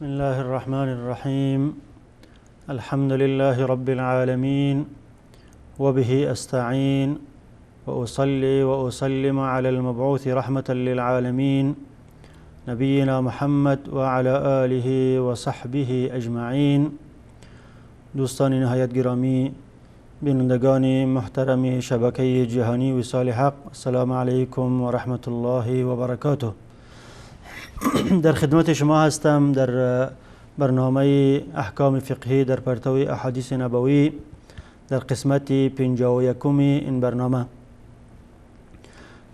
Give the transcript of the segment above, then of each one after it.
بسم الله الرحمن الرحیم. الحمد لله رب العالمین وبه استعین واصلي واسلم على المبعوث رحمة للعالمین نبینا محمد وعلى آله وصحبه اجمعین. دوستان نهایت گرامی، بینندگان محترم شبکه جهانی وصال حق، السلام علیکم و رحمت الله و برکاته. در خدمت شما هستم در برنامه احکام فقهی در پرتو احادیث نبوی در قسمت 51 این برنامه.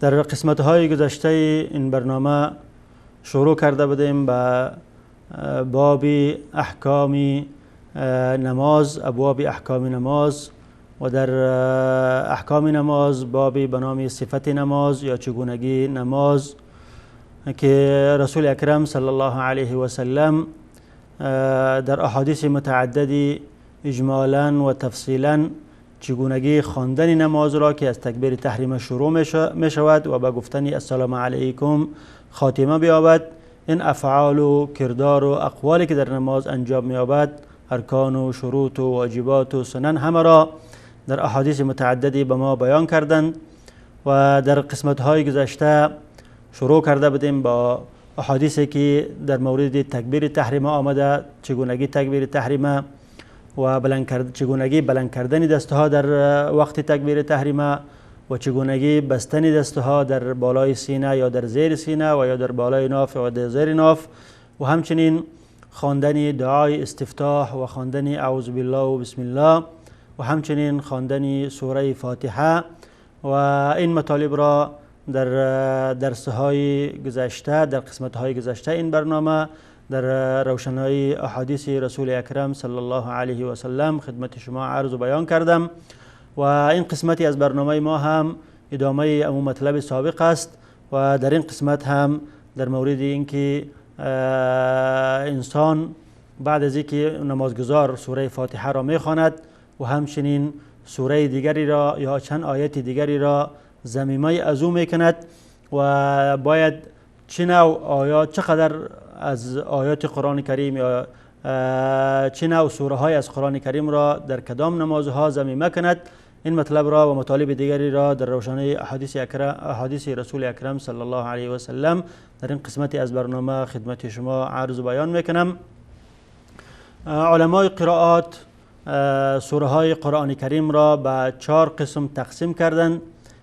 در قسمت های گذشته این برنامه شروع کرده بودیم به باب احکام نماز، ابواب احکام نماز، و در احکام نماز بابی به نام صفت نماز یا چگونگی نماز که رسول اکرم صلی الله علیه و سلم در احادیث متعددی اجمالا و تفصیلا چگونگی خواندن نماز را که از تکبیر تحریم شروع می شود و به گفتن السلام علیکم خاتمه بیابد، این افعال و کردار و اقوالی که در نماز انجام می‌یابد، ارکان و شروط و واجبات و سنن، همه را در احادیث متعددی به ما بیان کردند. و در قسمت های گذشته شروع کرده بودیم با احادیثی که در مورد تکبیر تحریمه آمده، چگونگی تکبیر تحریمه و چگونگی بلند کردن دستها در وقت تکبیر تحریمه و چگونگی بستن دستها در بالای سینه یا در زیر سینه و یا در بالای ناف و در زیر ناف، و همچنین خواندن دعای استفتاح و خواندن اعوذ بالله و بسم الله و همچنین خواندن سوره فاتحه. و این مطالب را در درس‌های گذشته، در قسمت‌های گذشته این برنامه در روشنایی احادیث رسول اکرم صلی الله علیه و سلم خدمت شما عرض و بیان کردم. و این قسمتی از برنامه ما هم ادامه امو مطلب سابق است و در این قسمت هم در مورد اینکه انسان بعد از اینکه نمازگزار سوره فاتحه را میخواند و همچنین سوره دیگری را یا چند آیت دیگری را ضمیمه از او میکند و باید چه نوع آیات، چقدر از آیات قرآن کریم یا چه نوع سوره های از قرآن کریم را در کدام نمازها ضمیمه کند، این مطلب را و مطالب دیگری را در روشنای احادیث رسول اکرم صلی الله علیه و سلم در این قسمت از برنامه خدمت شما عرض و بیان میکنم. علمای قرائات سوره های قرآن کریم را به 4 قسم تقسیم کردند.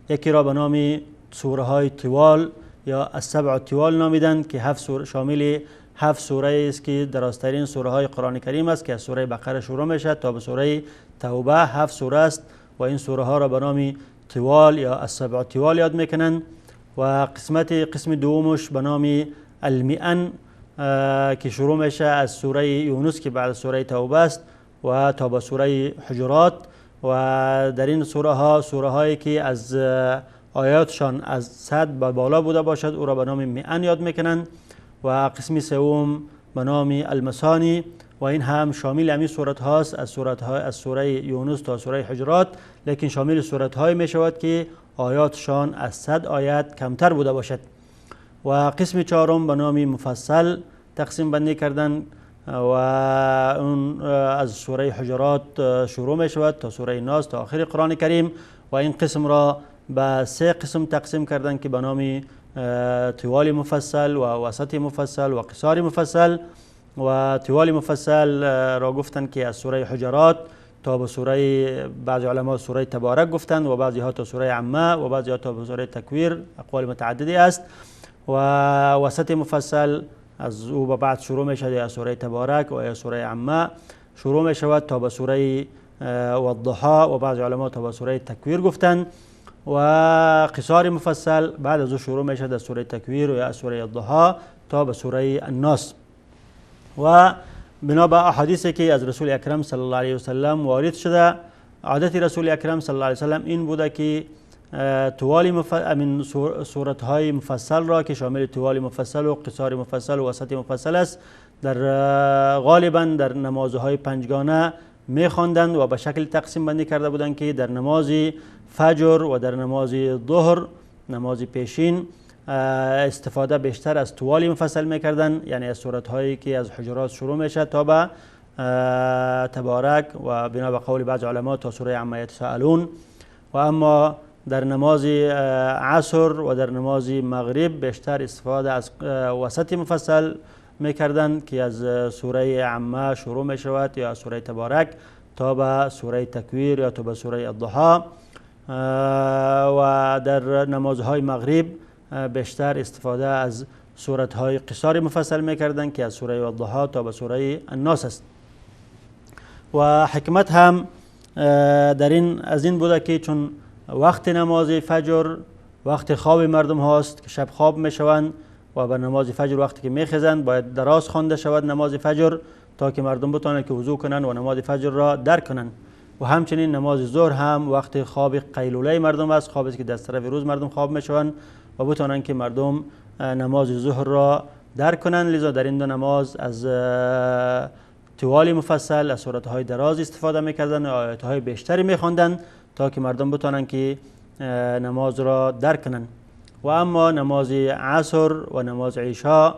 یکی را به نام سوره های طوال یا السبع طوال نامیدند که 7 سوره، شامل 7 سوره است که درازترین سوره های قرآن کریم است که از سوره بقره شروع میشه تا به سوره توبه، 7 سوره است و این سوره ها را به نام طوال یا السبع طوال یاد میکنند. و قسم دومش به نام المئن که شروع میشه از سوره یونس که بعد از سوره توبه است و تا به سوره حجرات. و در این سوره ها، سوره هایی که از آیاتشان از 100 به بالا بوده باشد او را به نام مئن یاد میکنند. و قسم سوم به نام المثانی و این هم شامل همین سورت هاست، از سورت های از سوره یونس تا سوره حجرات، لیکن شامل سورت های می شود که آیاتشان از 100 آیت کمتر بوده باشد. و قسم چهارم به نام مفصل تقسیم بندی کردن و اون از سوره حجرات شروع می شود تا سوره ناس تا آخر قرآن کریم. و این قسم را به 3 قسم تقسیم کردن که به نام طوال مفصل و وسط مفصل و قصار مفصل. و طوال مفصل را گفتن که از سوره حجرات تا به سوره، بعضی علما سوره تبارک گفتند و بعضی ها تا سوره عمه و بعضی ها تا به سوره تکویر، اقوال متعددی است. و وسط مفصل از او به بعد شروع می شود، یا سوره تبارک و یا سوره عمه شروع می شود تا به سوره والضحا و بعضی علما تا به سوره تکویر گفتند. و قصار مفصل بعد از او شروع می شود از سوره تکویر و یا سوره الضحا تا به سوره الناس. و بنا به احادیثی که از رسول اکرم صلی الله علیه و سلم وارد شده، عادت رسول اکرم صلی الله علیه و سلم این بوده که طوال سورت های مفصل را که شامل طوال مفصل و قصار مفصل و وسط مفصل است، در غالبا در نمازهای پنجگانه میخواندند و به شکل تقسیم بندی کرده بودند که در نماز فجر و در نماز ظهر، نماز پیشین استفاده بیشتر از طوال مفصل میکردن، یعنی از سورت هایی که از حجرات شروع میشه تا به تبارک و بنا به قول بعض علما تا سوره عما یتساءلون. و اما در نماز عصر و در نماز مغرب بیشتر استفاده از وسط مفصل میکردن که از سوره عما شروع میشود یا از سوره تبارک تا به سوره تکویر یا تا به سوره الضحی. و در نمازهای مغرب بیشتر استفاده از سورت‌های قصار مفصل میکردن که از سوره الضحی تا به سوره الناس است. و حکمت هم در این از این بوده که چون وقت نماز فجر وقت خواب مردم هاست که شب خواب میشوند و بر نماز فجر وقتی که میخزند باید دراز خوانده شود نماز فجر تا که مردم بتوانند که وضو کنند و نماز فجر را درک کنند. و همچنین نماز ظهر هم وقت خواب قیلوله مردم است، خوابی است که در طرف روز مردم خواب میشوند و بتوانند که مردم نماز ظهر را درک کنند. لذا در این دو نماز از طوال مفصل، از سورت‌های دراز استفاده میکردند و آیات‌های بیشتری میخواندند تا که مردم بتوانند که نماز را درک کنند. و اما نماز عصر و نماز عشاء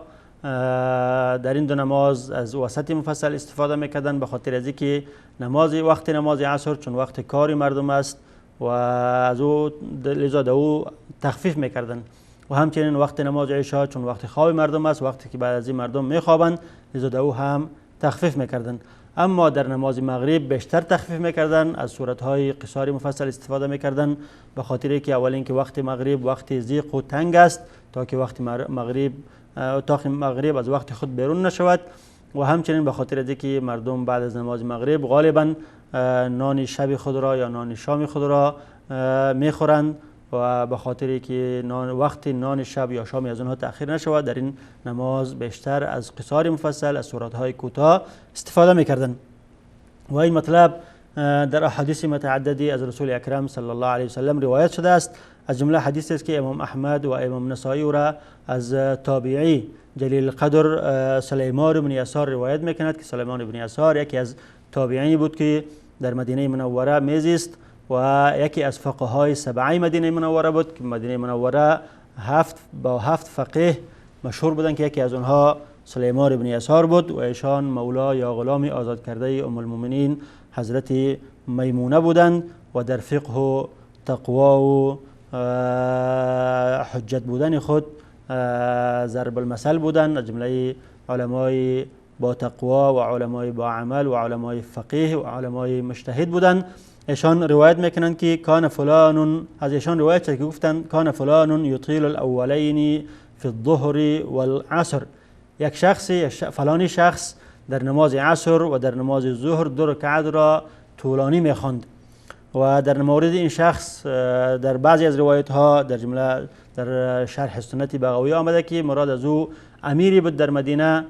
در این دو نماز از وسط مفصل استفاده میکردند، به خاطر از اینکه نماز وقت نماز عصر چون وقت کار مردم است و از او لذا در او تخفیف میکردند. و همچنین وقت نماز عشاء چون وقت خواب مردم است، وقتی که بعد از این مردم میخوابند، لذا در او هم تخفیف میکردند. اما در نماز مغرب بیشتر تخفیف میکردند، از سورت‌های قصار مفصل استفاده میکردند، به خاطر اینکه اول اینکه وقت مغرب وقت ضیق و تنگ است تا که وقت مغرب تا که مغرب از وقت خود بیرون نشود، و همچنین به خاطر اینکه مردم بعد از نماز مغرب غالبا نان شب خود را یا نان شام خود را میخورند و به خاطر اینکه وقت نان شب یا شام از آنها تأخیر نشود، در این نماز بیشتر از قصار مفصل، از سورت‌های کوتاه استفاده میکردند. و این مطلب در احادیث متعددی از رسول اکرم صلی الله علیه وسلم روایت شده است. از جمله حدیث است که امام احمد و امام نسائی را از تابعی جلیل القدر سلیمان بن یسار روایت میکند که سلیمان بن یسار یکی از تابعین بود که در مدینه منوره میزیست و یکی از فقهای سبعه مدینه منوره بود که مدینه منوره هفت فقیه مشهور بودند که یکی از آنها سلیمان بن یسار بود و ایشان مولا یا غلام آزاد کرده ام المؤمنین حضرت میمونه بودند و در فقه و تقوا و حجت بودن خود ضرب المثل بودند، از جمله علمای با تقوا و علمای با عمل و علمای فقیه و علمای مجتهد بودند. ایشان روایت میکنند که کان فلان، از ایشان روایت شد که گفتند کان فلان یطیل الاولین فی الظهر والعصر، یک شخصی فلانی شخص در نماز عصر و در نماز ظهر دو رکعت را طولانی میخواند. و در مورد این شخص در بعضی از روایت ها در جمله در شرح سنت بغوی آمده که مراد از او امیری بود در مدینه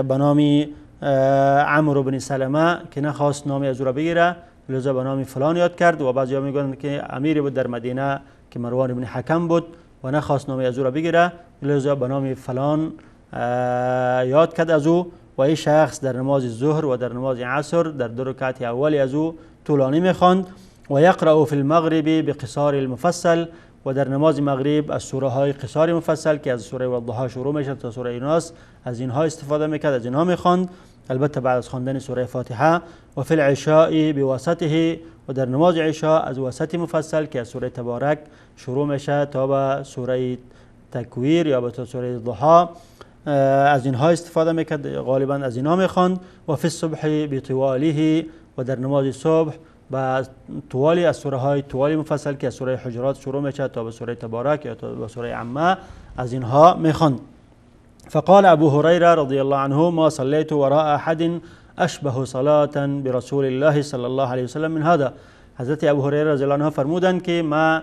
به نام عمرو بن سلمه که نخواست نامی از او را بگیره، لذا به نام فلان یاد کرد. و بعضی ها میگویند که امیری بود در مدینه که مروان بن حکم بود و نخواست نامی از او را بگیره، لذا به نام فلان یاد کرد از او. و این شخص در نماز ظهر و در نماز عصر در دو رکعت اولی از او طولانی میخواند. و یقرأ فی المغرب بقصار المفصل، و در نماز مغرب از سوره های قصار مفصل که از سوره والضحی شروع میشد تا سوره ناس از اینها استفاده میکرد، از اینها میخواند، البته بعد از خواندن سوره فاتحه. و فی العشاء بوسطه، و در نماز عشاء از وسط مفصل که از سوره تبارک شروع میشه تا به سوره تکویر یا به تا سوره ضحی از اینها استفاده میکرد، غالبا از اینها میخواند. و فی الصبح بطواله، و در نماز صبح با طوالی از سوره های طوالی مفصل که از سوره حجرات شروع میشه تا به سوره تبارک یا تا به سوره عمه از اینها میخواند. فقال ابو هريره رضي الله عنه ما صليت وراء احد اشبه صلاه برسول الله صلی الله علیه وسلم من هذا. حضرت ابو هریره رضی الله عنه فرمودند که ما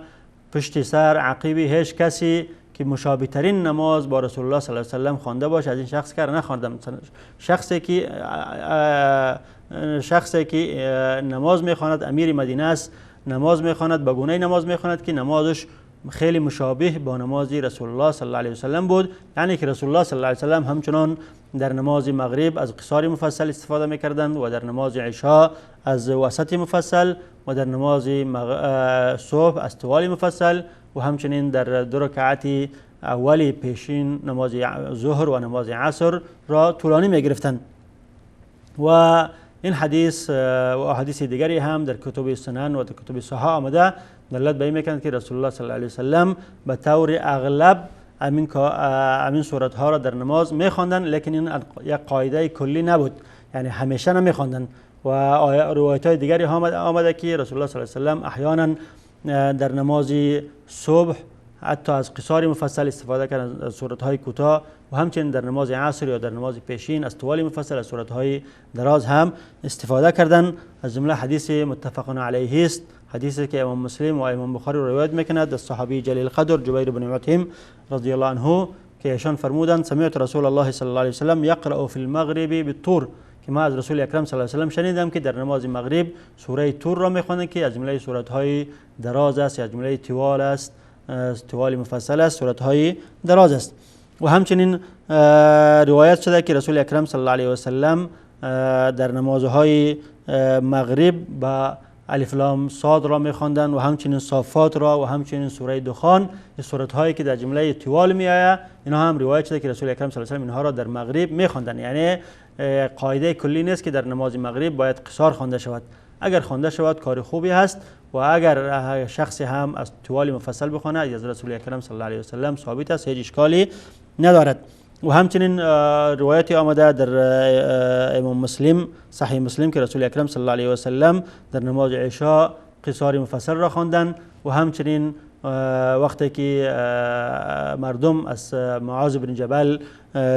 پشت سر عقیبی هیچ کسی که مشابه ترین نماز با رسول الله صلی الله علیه وسلم خوانده باشه از این شخص کار نخواندم. شخصی که نماز میخواند، امیر مدینه است، نماز میخواند، به گونه نماز میخواند که نمازش خیلی مشابه با نماز رسول الله صلی الله علیه وسلم بود. یعنی که رسول الله صلی الله علیه وسلم همچنان در نماز مغرب از قصار مفصل استفاده میکردند و در نماز عشاء از وسط مفصل و در نماز صبح از طوال مفصل و همچنین در دو رکعت اولی پیشین نماز ظهر و نماز عصر را طولانی میگرفتند. و این حدیث و احادیث دیگری هم در کتب سنن و در کتب صحاح آمده دلالت به این میکند که رسول الله صلی الله علیه وسلم به طور اغلب امین سورت ها را در نماز میخواندند، لیکن این یک قاعده کلی نبود، یعنی همیشه نمیخواندند. و روایت های دیگری آمده که رسول الله صلی الله علیه وسلم احیانا در نماز صبح حتی از قصار مفصل استفاده کردند، از سورت های کوتاه، و همچنین در نماز عصر یا در نماز پیشین از طوال مفصل، از سورت های دراز هم استفاده کردند. از جمله حدیث متفق علیه است، حدیثی که امام مسلم و امام بخاری روایت میکند از صحابی جلیل قدر جبیر بن مطعم رضی الله عنه که ایشان فرمودند سمعت رسول الله صلی الله علیه وسلم یقرأ فی المغرب بالطور، که ما از رسول اکرم صلی الله علیه وسلم شنیدم که در نماز مغرب سوره تور را میخواند که از جمله سورت های دراز است، از جمله طوال است، طوال مفصل است، سورت های دراز است. و همچنین روایت شده که رسول اکرم صلی الله علیه وسلم در نمازهای مغرب با الف لام صاد را میخواندند و همچنین صافات را و همچنین سوره دخان، این سورت هایی که در جمله طوال می آید، اینها هم روایت شده که رسول اکرم صلی الله علیه و سلم اینها را در مغرب میخواندند. یعنی قاعده کلی نیست که در نماز مغرب باید قصار خوانده شود، اگر خوانده شود کار خوبی هست، و اگر شخصی هم از طوال مفصل بخواند از رسول اکرم صلی الله علیه و سلم ثابت است، هیچ اشکالی ندارد. و همچنین روایتی آمده در امام مسلم، صحیح مسلم، که رسول اکرم صلی الله علیه و سلم در نماز عشاء قصار مفصل را خواندند. و همچنین وقتی که مردم از معاذ بن جبل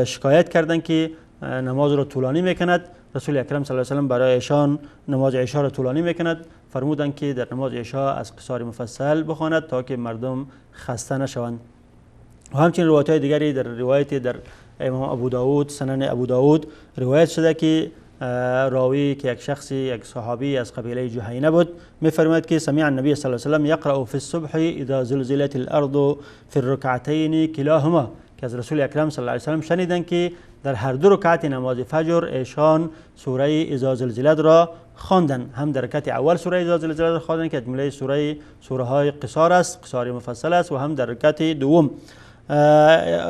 شکایت کردند که نماز را طولانی میکند، رسول اکرم صلی الله علیه و سلم برای ایشان نماز عشاء را طولانی میکند، فرمودند که در نماز عشاء از قصار مفصل بخواند تا که مردم خسته نشوند. و همچنین روایت های دیگری در روایت در امام ابو داود، سنن ابو داود روایت شده که راوی که یک شخصی، یک صحابی از قبیله جهینه بود، میفرماید که سمع النبی صلی الله علیه و سلم یقرأ فی الصبح اذا زلزلت الارض فی الرکعتین کلاهما، که از رسول اکرم صلی الله علیه و سلم شنیدند که در هر دو رکعت نماز فجر ایشان سوره اذا زلزلت را خواندند. هم در رکعت اول سوره اذا زلزلت را خواندند که جمله سوره های قصار است، قصار مفصل است، و هم در رکعت دوم.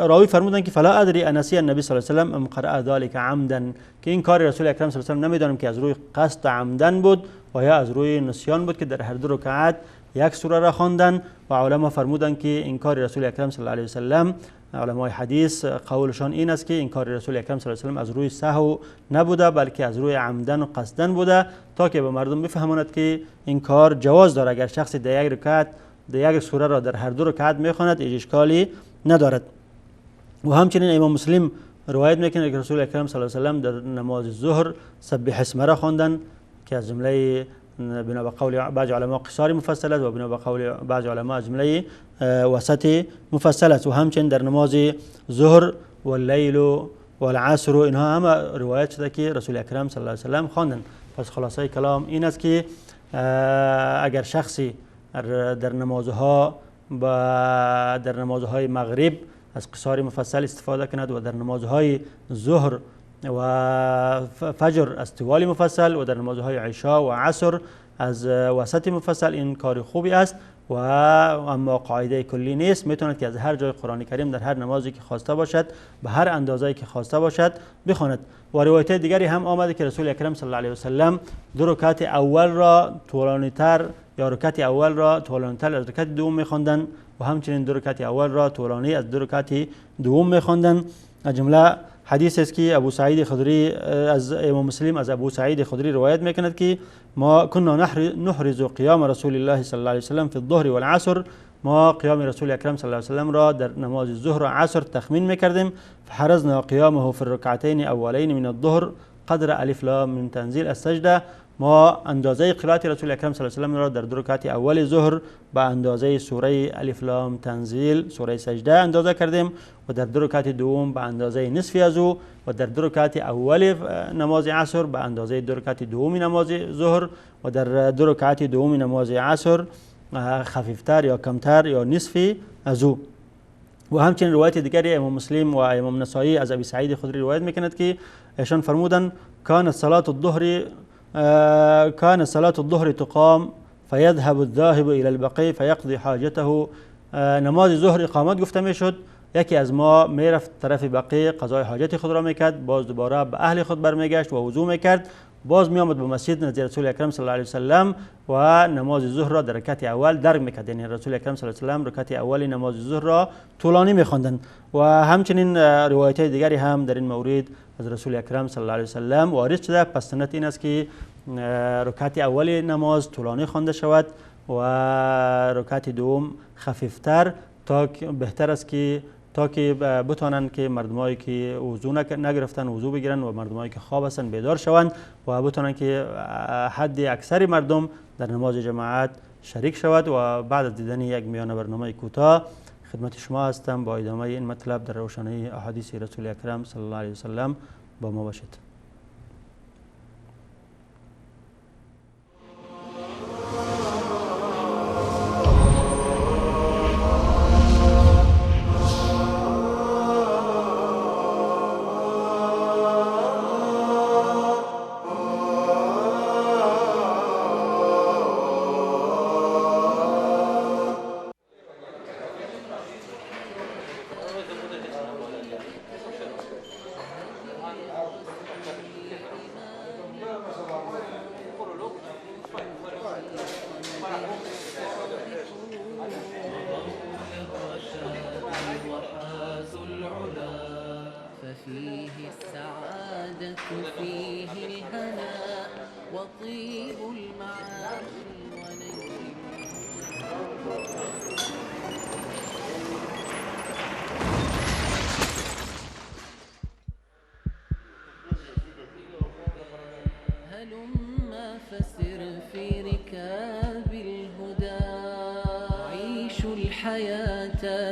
راوی فرمودند که فلا ادری انسی النبی صلی الله علیه و سلم ام قرأ ذلك عمدا، که این کار رسول اکرم صلی الله علیه و سلم نمیدانم که از روی قصد عمدن بود و یا از روی نسیان بود که در هر دو رکعت یک سوره را خواندند. و علما فرمودند که این کار رسول اکرم صلی الله علیه و سلم، علمای حدیث قولشان این است که این کار رسول اکرم صلی الله علیه و سلم از روی سهو نبوده، بلکه از روی عمدن و قصدن بوده تا که به مردم بفهماند که این کار جواز دارد. اگر شخصی در یک رکعت در یک سوره را در هر دو رکعت میخواند هیچ اشکالی ندارد. و همچنین امام مسلم روایت میکنه که رسول اکرم صلی الله علیه و سلم در نماز ظهر سبح اسم را خواندند که از جمله بنا به قول بعض علما قصار مفصل است و بنا به قول بعض علما از جمله وسط مفصل است. و همچنین در نماز ظهر و اللیل و العصر اینها همه روایت شده که رسول اکرم صلی الله علیه و سلم خواندند. پس خلاصه کلام این است که اگر شخصی در نمازها در نمازهای مغرب از قصار مفصل استفاده کند و در نمازهای ظهر و فجر از طوال مفصل و در نمازهای عشاء و عصر از وسط مفصل، این کار خوبی است. و اما قاعده کلی نیست، میتواند که از هر جای قرآن کریم در هر نمازی که خواسته باشد به هر اندازه‌ای که خواسته باشد بخواند. و روایت دیگری هم آمده که رسول اکرم صلی الله علیه و سلم دو رکعت اول را طولانی‌تر یا رکعت اول را طولانی‌تر از رکعت دوم می‌خواندند و همچنین دو رکعت اول را طولانی از دو رکعت دوم می‌خواندند. از جمله حدیث است که ابو سعید خدری از امام مسلم از ابو سعید خدری روایت میکند که ما كنا نحرز قیام رسول الله صلی الله علیه وسلم فی الظهر والعصر، ما قیام رسول اکرم صلی الله علیه وسلم را در نماز ظهر و عصر تخمین میکردیم. فحرزنا قیامه فی الرکعتین اولین من الظهر قدر الف لام من تنزیل السجده، ما اندازه قرائت رسول اکرم صلی الله علیه وسلم را در دو رکعت اول ظهر به اندازه سوره الف لام تنزیل سوره سجده اندازه کردیم و در دو رکعت دوم به اندازه نصفی از او و در دو رکعت اول نماز عصر به اندازه دو رکعت دوم نماز ظهر و در دو رکعت دوم نماز عصر خفیفتر یا کمتر یا نصفی از او. و همچنین روایت دیگری امام مسلم و امام نسائی از ابی سعید خدری روایت میکند که ایشان فرمودند كان صلاة الظهر تقام فيذهب الذاهب إلى البقيع فيقضي حاجته. نماز ظهر اقامت گفته میشد، یکی از ما میرفت طرف بقیع، قضای حاجت خود را میکرد، باز دوباره به اهل خود برمیگشت و وضو میکرد، باز میآمد به مسجد نزد رسول اکرم صلی الله علیه وسلم و نماز ظهر را در رکعت اول درک میکرد. یعنی رسول اکرم صلی الله علیه وسلم رکعت اول نماز ظهر را طولانی میخواندند. و همچنین روایت های دیگری هم در این مورد از رسول اکرم صلی الله علیه وسلم وارد شده. پس سنت این است که رکعت اول نماز طولانی خوانده شود و رکعت دوم خفیفتر، تا بهتر است که تا که بتوانند که مردمایی که وضو نگرفتن وضو بگیرن و مردمایی که خواب هستند بیدار شوند و بتوانند که حد اکثر مردم در نماز جماعت شریک شود. و بعد از دیدن یک میانه برنامه کوتاه خدمت شما هستم با ادامه این مطلب در روشنایی احادیث رسول اکرم صلی الله علیه وسلم. با ما باشید.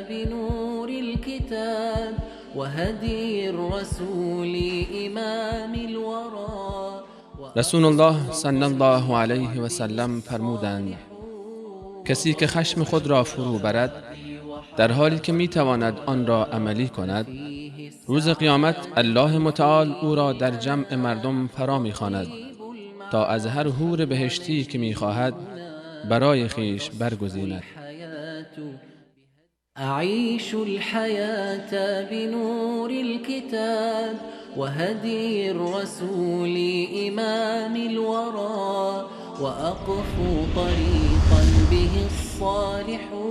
بنور الكتاب وهدي الرسول إمام الورى. رسول الله صلی الله علیه و سلم فرمودند: کسی که خشم خود را فرو برد در حالی که میتواند آن را عملی کند، روز قیامت الله متعال او را در جمع مردم فرا میخواند تا از هر حور بهشتی که میخواهد برای خویش برگزیند. أعيش الحياة بنور الكتاب وهدي الرسول إمام الورى وأقفو طريقا به الصالحون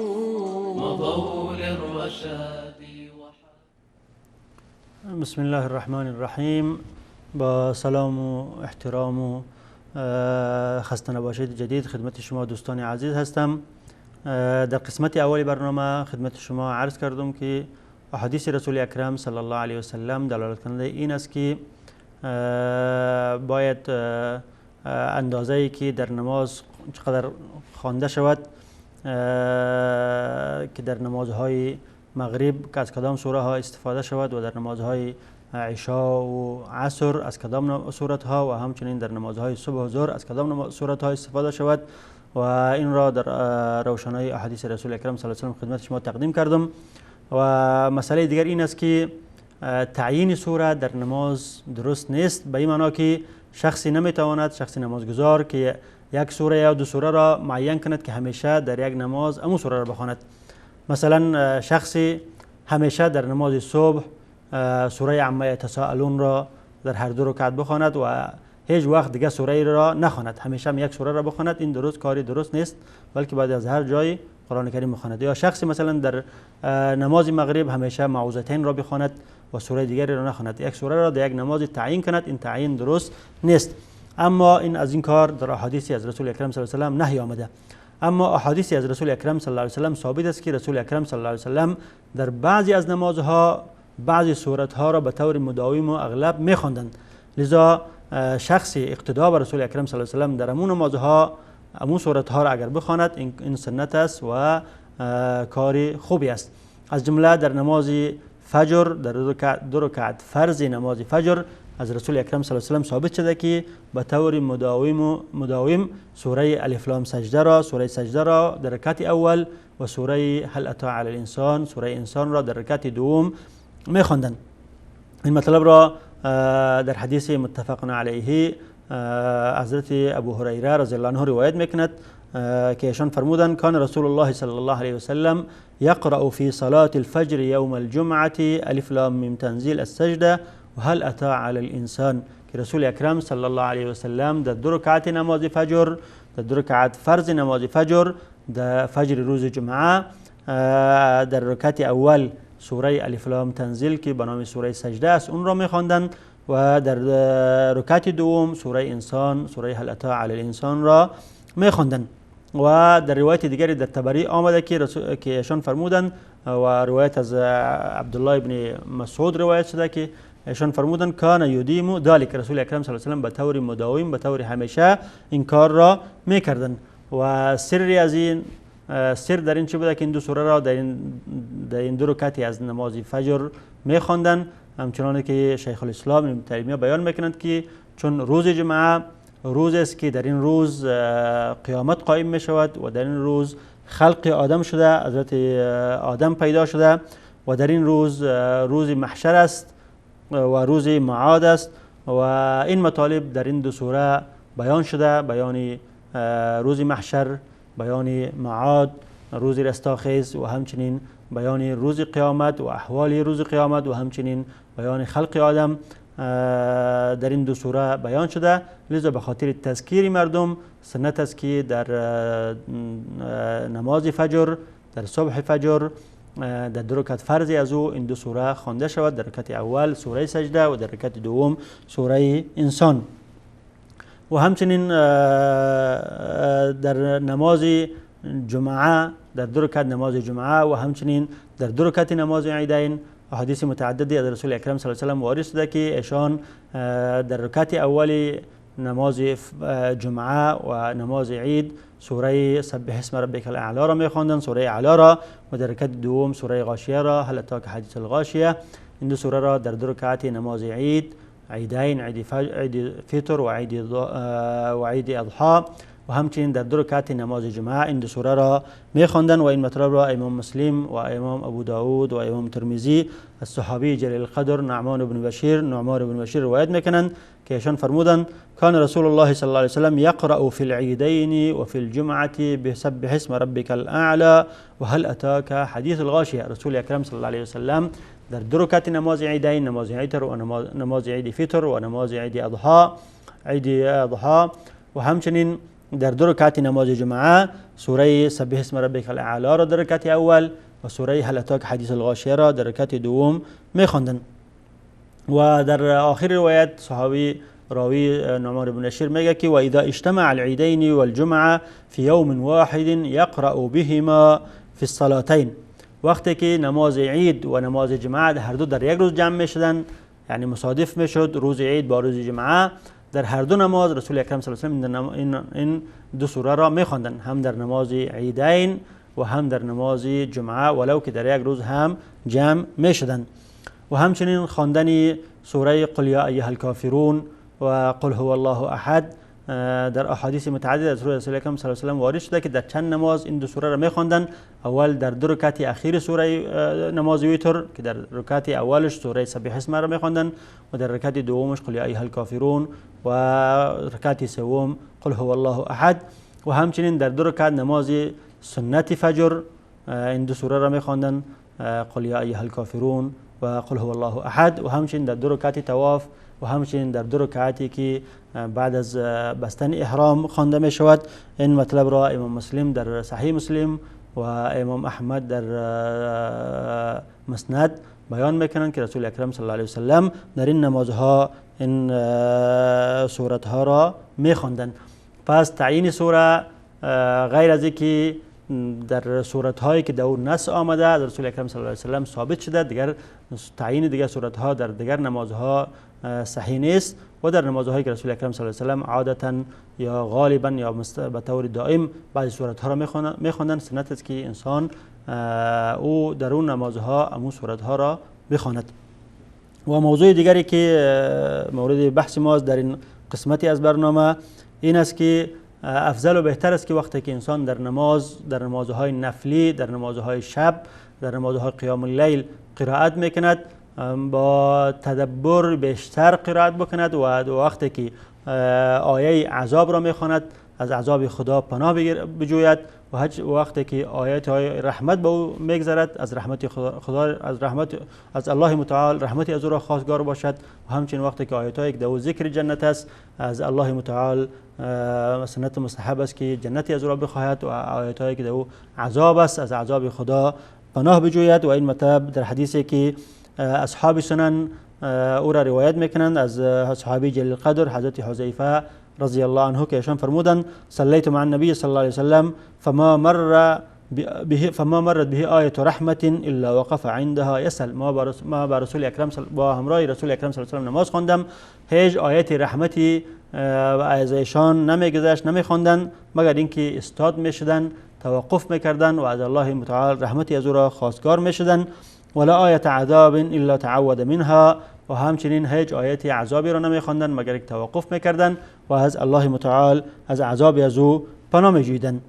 مضوا للرشاد. بسم الله الرحمن الرحیم. با سلام و احترام و خسته نباشید جدید خدمت شما دوستان عزیز هستم. در قسمت اول برنامه خدمت شما عرض کردم که احادیث رسول اکرم صلی الله علیه و سلم دلالت کننده این است که باید اندازه‌ای که در نماز چقدر خوانده شود که در نمازهای مغرب که از کدام سوره ها استفاده شود و در نمازهای عشاء و عصر از کدام سورت ها و همچنین در نمازهای صبح و ظهر از کدام سورت ها استفاده شود و این را در روشنای احادیث رسول اکرم صلی الله علیه و سلم خدمت شما تقدیم کردم. و مسئله دیگر این است که تعیین سوره در نماز درست نیست، به این معنا که شخصی نمیتواند، شخص نمازگزار که یک سوره یا دو سوره را معین کند که همیشه در یک نماز امو سوره را بخواند. مثلا شخصی همیشه در نماز صبح سوره عما یتساءلون را در هر دو رکعت بخواند و هیچ وقت دیگه سوره را نخواند، همیشه هم یک سوره را بخواند، این درست کاری درست نیست، بلکه باید از هر جای قرآن کریم بخواند. یا شخصی مثلا در نماز مغرب همیشه معوذتین را بخواند و سوره دیگری را نخواند، یک سوره را در یک نماز تعیین کند، این تعیین درست نیست. اما این از این کار در احادیثی از رسول اکرم صلی الله علیه و سلم نهی آمده. اما احادیثی از رسول اکرم صلی الله علیه و سلم ثابت است که رسول اکرم صلی الله علیه و سلم در بعضی از نمازها بعضی سورت‌ها را به طور مداوم و اغلب می‌خواندند. لذا شخصی اقتدا به رسول اکرم صلی الله علیه و سلم در امون نمازها امون سورت‌ها را اگر بخواند این سنت است و کار خوبی است. از جمله در نماز فجر در دو رکعت فرض نماز فجر از رسول اکرم صلی الله علیه و سلم ثابت شده که به طور مداوم سوره الف لام سجده را، سوره سجده را در رکعت اول و سوره هل اتی علی الانسان، سوره انسان را در رکعت دوم می‌خواندند. این مطلب را در حدیث متفق علیه حضرت ابو هریره رضی الله عنه روایت میکند. که ایشان فرمودند کان رسول الله صلی الله علیه و سلم یقرأ فی صلاة الفجر یوم الجمعة الف لام میم تنزیل السجده و هل اتی علی الانسان، که رسول اکرم صلی الله علیه و سلم در دو رکعت نماز فجر، در دو رکعت فرض نماز فجر در فجر روز جمعه، در رکعت اول سوره الف لام تنزیل که به نام سوره سجده است اون را میخواندند و در رکعت دوم سوره انسان، سوره هل اتی علی الانسان را میخواندند. و در روایت دیگری در طبری آمده که ایشان فرمودند و روایت از عبدالله ابن مسعود روایت شده که ایشان فرمودند کان یدیم ذلک، رسول اکرم صلی الله علیه و سلم به طور مداوم، به طور همیشه این کار را میکردند. و سر از این سر در این چه بوده که این دو سوره را در این دو رکعت از نماز فجر میخواندند، همچنان که شیخ الاسلام ابن تیمیه بیان میکنند که چون روز جمعه روز است که در این روز قیامت قائم می شود و در این روز خلق آدم شده، حضرت آدم پیدا شده و در این روز روز محشر است و روز معاد است و این مطالب در این دو سوره بیان شده، بیان روز محشر، بیان معاد، روز رستاخیز و همچنین بیان روز قیامت و احوال روز قیامت و همچنین بیان خلق آدم در این دو سوره بیان شده. لذا به خاطر تذکیر مردم سنت است که در نماز فجر، در صبح فجر، در دو رکعت فرض از او این دو سوره خوانده شود، در رکعت اول سوره سجده و در رکعت دوم سوره انسان. و همچنین در نماز جمعه، در دو رکعت نماز جمعه و همچنین در دو رکعت نماز عیدین احادیث متعددی از رسول اکرم صلی الله علیه و سلم وارد شده که ایشان در رکعت اول نماز جمعه و نماز عید سوره سبح اسم ربک الاعلی را میخواندند، سوره اعلی را، و در رکعت دوم سوره غاشیه را، هل اتاک حدیث الغاشیه. این دو سوره را در دو رکعت نماز عید، عیدین، عید فطر و عید اضحی و همچنین در دو رکعت نماز جمعه این دو سوره را میخواندند. و این مطلب را امام مسلم و امام ابو داود و امام ترمذی از صحابی جلیل القدر نعمان بن بشیر روایت میکنند که ایشان فرمودند کان رسول الله صلی الله علیه وسلم یقرأ فی العیدین و فی الجمعة بسبح اسم ربک الاعلى و هل اتاک حدیث الغاشیه. رسول اکرم صلی الله علیه وسلم در دو رکعت نماز عیدین، نماز عید و نماز عید فطر و نماز عید اضحی و همچنین در دو رکعت نماز جمعه سوره سبح اسم ربک الاعلی را در رکعت اول و سوره هل اتاک حدیث الغاشیه را در رکعت دوم میخواندند. و در آخر روایت صحابی راوی نعمان بن بشیر میگه که و اذا اجتمع العیدین والجمعه فی یوم واحد یقرأ بهما فی الصلاتین. وقتی که نماز عید و نماز جمعه هر دو در یک روز جمع میشدن، یعنی مصادف میشد روز عید با روز جمعه، در هر دو نماز رسول اکرم صلی الله علیه و سلم این دو سوره را میخواندند، هم در نماز عیدین و هم در نماز جمعه، ولو که در یک روز هم جمع میشدند. و همچنین خواندن سوره قل یا ایها الکافرون و قل هو الله احد در احادیث متعدد از رسول اکرم صلی الله علیه و سلم وارد شده که در چند نماز این دو سوره را میخواندند. اول در دو رکعت اخیر سوره نماز ویتر که در رکعت اولش سوره سبح اسم را میخواندند و در رکعت دومش قل یا ایها الکافرون و رکعت سوم قل هو الله احد. و همچنین در دو رکعت نماز سنت فجر این دو سوره را میخواندند، قل یا ایها الکافرون و قل هو الله احد. و همچنین در دو رکعت طواف و همچنین در دو رکعتی که بعد از بستن احرام خوانده می شود. این مطلب را امام مسلم در صحیح مسلم و امام احمد در مسند بیان میکنند که رسول اکرم صلی الله علیه و سلم در این نمازها این سورتها را میخواندند. پس تعیین سوره غیر از اینکه در سورت هایی که در اون نص آمده از رسول اکرم صلی الله علیه و سلم ثابت شده، دیگر تعیین دیگر سورت ها در دیگر نمازها صحیح نیست و در نمازهایی که رسول اکرم صلی الله علیه و سلم عادتا یا غالبا یا به طور دائم بعضی سورت ها را میخواندند، سنت است که انسان او در اون نمازها امو سورت ها را بخواند. و موضوع دیگری که مورد بحث ما در این قسمتی از برنامه این است که افضل و بهتر است که وقتی که انسان در نماز، در نمازهای نفلی، در نمازهای شب، در نمازهای قیام اللیل قرائت میکند، با تدبر بیشتر قرائت بکند و وقتی که آیه عذاب را میخواند از عذاب خدا پناه بجوید و هر وقتی که آیات های رحمت به او میگذرد از رحمت خدا از رحمت از الله متعال رحمتی از او را خواستگار باشد و همچنین وقتی که آیات هایی که در او ذکر جنت است از الله متعال سنت مستحب است که جنتی از او را بخواهد و آیات هایی که در او عذاب است از عذاب خدا پناه بجوید. و این مطلب در حدیثی که اصحاب سنن او را روایت میکنند از صحابی جلیل القدر حضرت حذیفه رضی الله عنه که ایشان فرمودند صلیت مع النبی صلی الله علیه وسلم فما مرت به آیه رحمة الا وقف عندها یسأل. ما با رسول اکرم با همراه رسول اکرم صلی الله علیه و سلم نماز خواندم، هیچ آیت رحمتی از ایشان نمیگذشت، نمیخواندند مگر اینکه استاد میشدند، توقف میکردند و از الله متعال رحمتی از او را خواستگار میشدند. ولا آیه عذاب الا تعوذ منها، و همچنین هیچ آیت عذابی را نمیخواندند مگر یک توقف میکردند و از الله متعال از عذاب از او پناه میجویدند.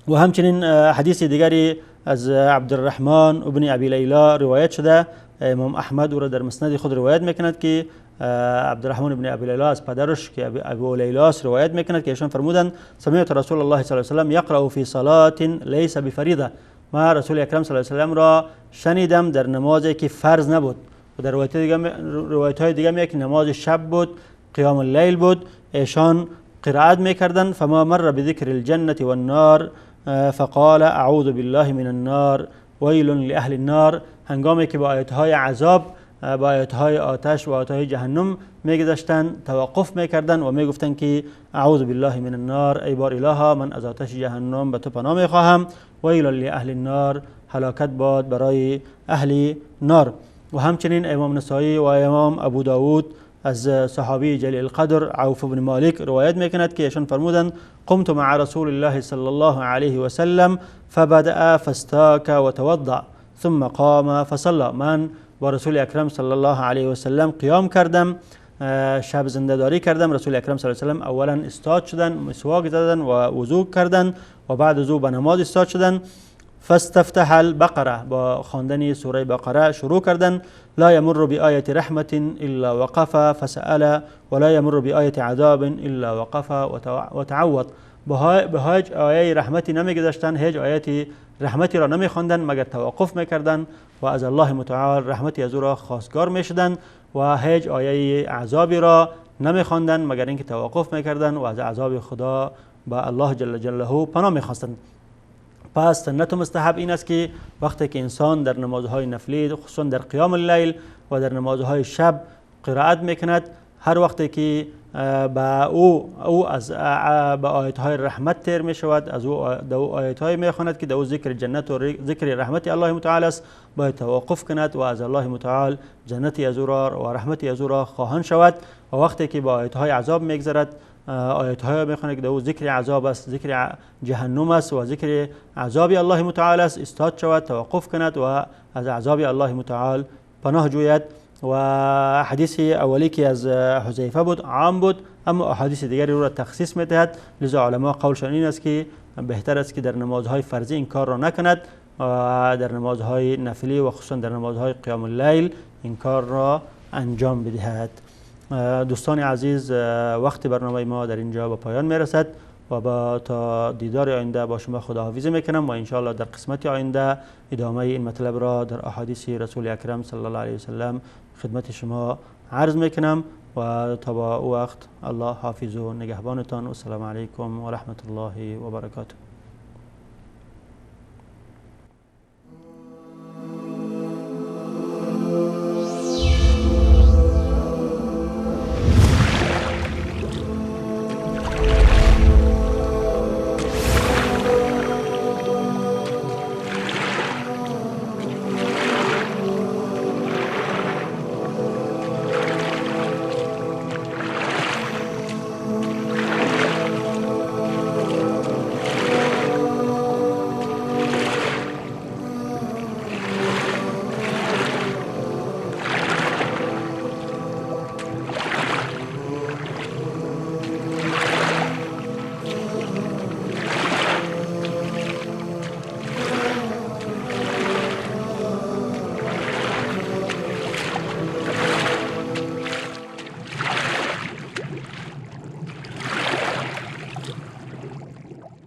و همچنین حدیث دیگری از عبدالرحمن ابن ابی لیلا روایت شده، امام احمد او را در مسند خود روایت میکند که عبدالرحمن ابن ابی لیلا از پدرش که ابو لیلا است روایت میکند که ایشان فرمودند سمعت رسول الله صلی الله علیه و سلم یقرأ فی صلاة لیس بفریضه. ما رسول اکرم صلی الله علیه و سلم را شنیدم در نمازی که فرض نبود و در روایت های دیگه میگه که نماز شب بود، قیام اللیل بود، ایشان قرائت میکردند. فما مر بذکر الجنة والنار فقال اعوذ بالله من النار ویل لأهل النار. هنگامی که با آیت های عذاب، با آیت های آتش و آیت های جهنم میگذشتند توقف میکردند و میگفتند که اعوذ بالله من النار، ای بار الها من از آتش جهنم به تو پناه میخواهم، ویل لأهل النار، هلاکت باد برای اهل نار. و همچنین امام نسائی و امام ابو داود از صحابی جلیل القدر عوف بن مالک روایت میکند که ایشان فرمودند قمت مع رسول الله صلی الله علیه و سلم فبدأ فاستاک وتوضأ ثم قام فصلى. من با رسول اکرم صلی الله علیه و سلم قیام کردم، شب زنده‌داری کردم. رسول اکرم صلی الله علیه و سلم اولا استاد شدن، مسواک زدن و وضو کردن و بعد از او به نماز استاد شدن. فاستفتح البقره، با خواندن سوره بقره شروع کردن. لا يمر بآية رحمة إلا وقف فسأل ولا يمر بآية عذاب إلا وقف وتعوض. به هیچ آیه رحمتی نمیگذشتن، هیچ آیه رحمتی را نمیخواندن مگر توقف میکردن و از الله متعال رحمتی از او را خواستگار میشدن و هیچ آیه عذابی را نمیخواندن مگر اینکه توقف میکردن و از عذاب خدا به الله جل جلاله پناه میخواستند. پس سنت مستحب این است که وقتی که انسان در نمازهای نفلی خصوصا در قیام اللیل و در نمازهای شب قرائت میکند، هر وقتی که به او از به آیتهای رحمت تیر می شود، از او دو آیتهای می خواند که دو ذکر جنت و ذکر رحمت الله متعال است، باید توقف کند و از الله متعال جنتی از او را و رحمتی از او را خواهان شود. و وقتی که به آیتهای عذاب میگذرد، آیتهای میخوانه که دو ذکر عذاب است، ذکر جهنم است و ذکر عذاب الله متعال است، استاد شود، توقف کند و از عذاب الله متعال پناه جوید. و حدیث اولی که از حذیفه بود عام بود، اما احادیث دیگری رو را تخصیص میدهد. لذا علما قولشان این است که بهتر است که در نمازهای فرضی این کار را نکند و در نمازهای نفلی و خصوصا در نمازهای قیام اللیل این کار را انجام بدهد. دوستان عزیز، وقت برنامه ما در اینجا به پایان میرسد و با تا دیدار آینده با شما خداحافظی میکنم و انشاءالله در قسمت آینده ادامه این مطلب را در احادیث رسول اکرم صلی الله علیه وسلم خدمت شما عرض میکنم و تا با او وقت الله حافظ و نگهبانتان و السلام علیکم و رحمت الله و برکاته.